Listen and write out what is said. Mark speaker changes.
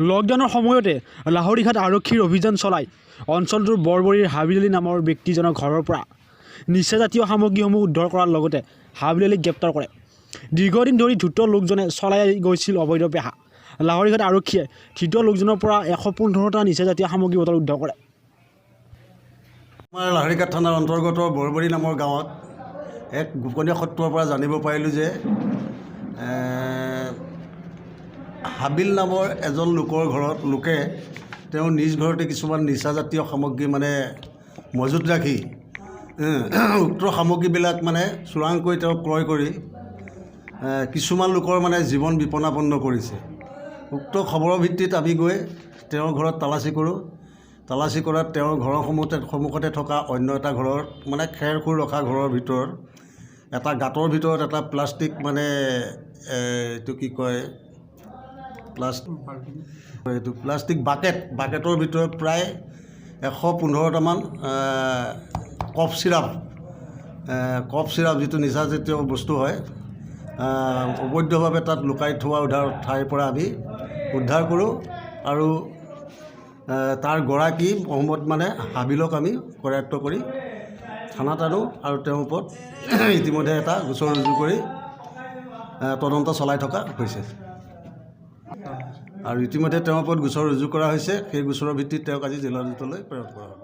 Speaker 1: লকডাউনৰ সময়তে লাহৰীঘাট আৰক্ষীৰ অভিযান চলাই অঞ্চলটোৰ বৰবৰীৰ হাবিল আলী নামৰ ব্যক্তিজনৰ ঘৰৰ পৰা নিচাজাতীয় সামগ্ৰীসমূহ উদ্ধাৰ কৰাৰ লগতে হাবিল আলীক গ্ৰেপ্তাৰ কৰে। দীৰ্ঘদিন ধৰি ধৃত লোকজনে চলাই গৈছিল অবৈধ বেহা। লাহৰীঘাট আৰক্ষীয়ে ধৃত লোকজনৰ পৰা 115টা নিচাজাতীয় সামগ্ৰী বটল উদ্ধাৰ কৰে।
Speaker 2: আমাৰ লাহৰীঘাট থানাৰ অন্তৰ্গত বৰবৰী নামৰ গাঁৱত এক গোপনীয় সূত্ৰৰ পৰা জানিব পাৰিলোঁ যে হাবিল নামৰ এজন লোকৰ ঘৰত লোকে তেওঁৰ নিজ ঘৰতে কিছুমান নিচাজাতীয় সামগ্ৰী মানে মজুত ৰাখি উক্ত সামগ্ৰীবিলাক মানে চোৰাংকৈ তেওঁ ক্ৰয় কৰি কিছুমান লোকৰ মানে জীৱন বিপদাপন্ন কৰিছে। উক্ত খবৰৰ ভিত্তিত আমি গৈ তেওঁৰ ঘৰত তালাচী কৰোঁ। তালাচী কৰাত তেওঁৰ ঘৰৰ সন্মুখতে থকা অন্য এটা ঘৰৰ মানে খেৰ খুৰ ৰখা ঘৰৰ ভিতৰত এটা গাঁতৰ ভিতৰত এটা প্লাষ্টিক মানে এইটো কি কয়, এইটো প্লাষ্টিক বাকেটৰ ভিতৰত প্ৰায় 115টামান কফ চিৰাপ, যিটো নিচাজাতীয় বস্তু হয়, অবৈধভাৱে তাত লুকাই থোৱা উদ্ধাৰ ঠাইৰ পৰা আমি উদ্ধাৰ কৰোঁ আৰু তাৰ গৰাকী মহম্মদ মানে হাবিলক আমি কৰায়ত্ব কৰি থানাত আনো আৰু তেওঁৰ ওপৰত ইতিমধ্যে এটা গোচৰ ৰুজু কৰি তদন্ত চলাই থকা হৈছে আৰু ইতিমধ্যে তেওঁৰ ওপৰত গোচৰ ৰুজু কৰা হৈছে। সেই গোচৰৰ ভিত্তিত তেওঁক আজি জেলৰ ভিতৰলৈ প্ৰেৰণ কৰা হ'ব।